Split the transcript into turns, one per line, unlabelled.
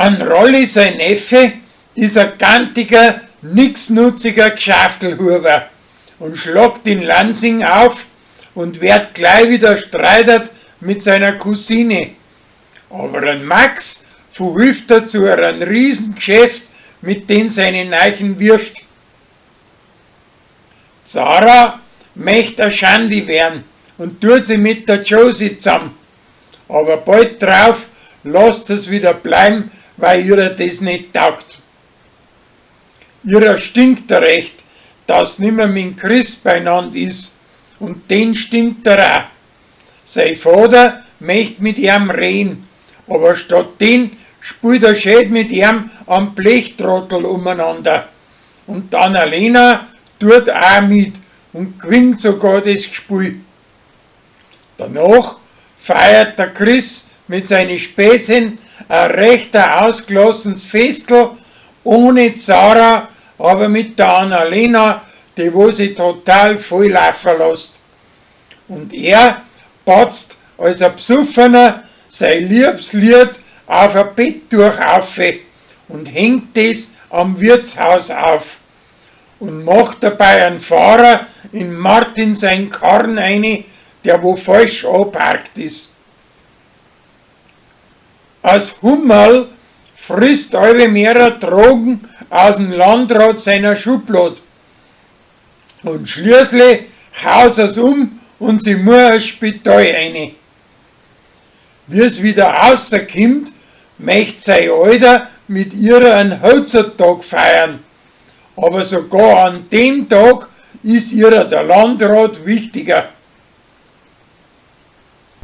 An Rolli sein Neffe is a gantiger, nixnutziger Gschaftelhuber und schlagt in Lansing auf und werd gleich wieder streitert mit seiner Cousine. Aber ein Max verhilft er zu einem Riesengeschäft mit den seine Neichen wirft. Zara möcht a Schandi werden und tut sie mit der Josie zusammen. Aber bald drauf lasst es wieder bleiben, weil ihrer das nicht taugt. Ihrer stinkt er recht, dass nimmer mit Chris beieinander is, und den stinkt er auch. Sein Vater möcht mit ihm reden, aber statt den spielt er schön mit ihm am Blechtrottel umeinander. Und die Annalena tut auch mit und gewinnt sogar das Spiel. Danach feiert der Chris mit seinen Spätzchen ein recht ausgelassenes Festl, ohne Zara, aber mit der Annalena, die wo sie total voll laufen lässt. Und er patzt als ein Besoffener sein Liebslied auf ein Betttuch auf und hängt es am Wirtshaus auf und macht dabei einen Fahrer in Martin sein Karren eine, der wo falsch anparkt ist. Als Hummerl frisst alle mehrer Drogen aus dem Landrat seiner Schublad. Und schließlich haut es um und sie muss ins Spital rein. Wie es wieder rauskommt, möcht sein Alter mit ihrer einen Hochzeittag feiern. Aber sogar an dem Tag ist ihrer der Landrat wichtiger.